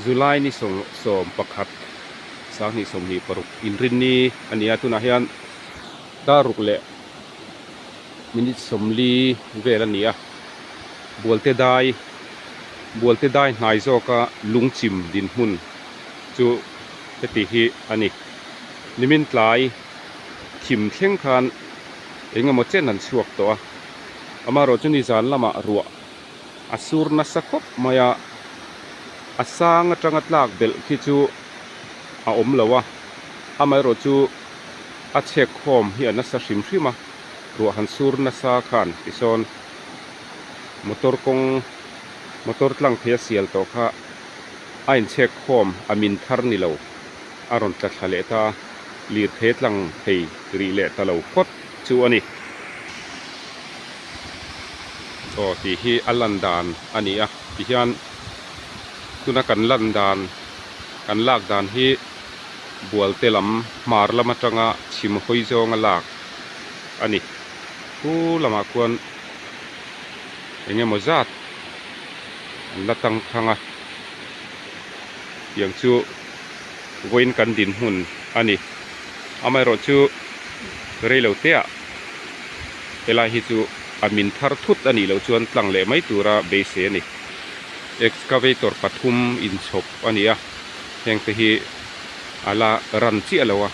July ni sawm pakhat sanghnih sawmhnih paruk inrinni a ni a tunah hian dar ruk leh minute sawmli vel a ni a bualte dai bualte dai hnai zawka lungchim dinhmun chu heti hi a ni nimin tlai thim thleng khan eng emaw chen an chhuak tawh a amaherawhchu nizan lamah ruah a sur nasa khawp mai a a sang atanga tlak belh khi chu a awm lo a amaherawh chu a chhek khawm hi a nasa hrim hrim a ruah han sur nasa khan tisawn motor kawng motor tlang thei a sial tawh kha a inchhek khawm a min thar ni lo a rawn tla thla leh ta a lirthei tlang thei rih leh ta lo phawt chu a ni. Aw tih hi a lan dan a ni a tihian tuna kan lan dan kan lak dan hi bualte lam hmar lam atanga chhim hawi zawnga lak a ni thu lamah khuan eng emaw zat an la tang thang a tiang chu vawiin kan dinhmun a ni amaherawhchu reilo te ah. Helai hi chu a min thar thut a nih loh chuan tlang leh mai tura beisei a ni. Excavator pathum inchhawp a ni a, heng te hi a la ran chiah lo a,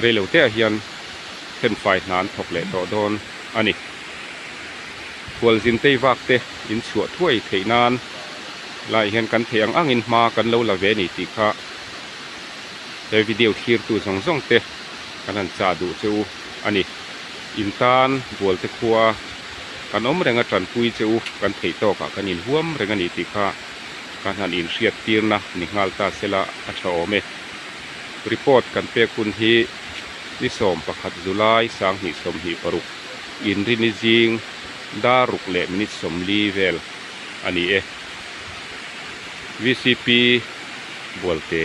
reilo te ah hian thenfai hna an thawk leh tawh dawn a ni. Khualzin tei vak te in chhuah thuai theih nan laiah hian kan theih ang angin hma kan lo la ve a ni tih kha he video thlirtu zawng zawng te kan han chah duh che u a ni. In tan bualte khua kan awm reng a tanpui che u kan theih tawkah kan inhuam reng a ni tih kha kan han inhriat tirna ni nghal ta sela a tha awm e. Report kan pek hun hi ni 11 July 2026 inrini zing dar ruk leh minute 40 vel a ni e. Vcp Bualte.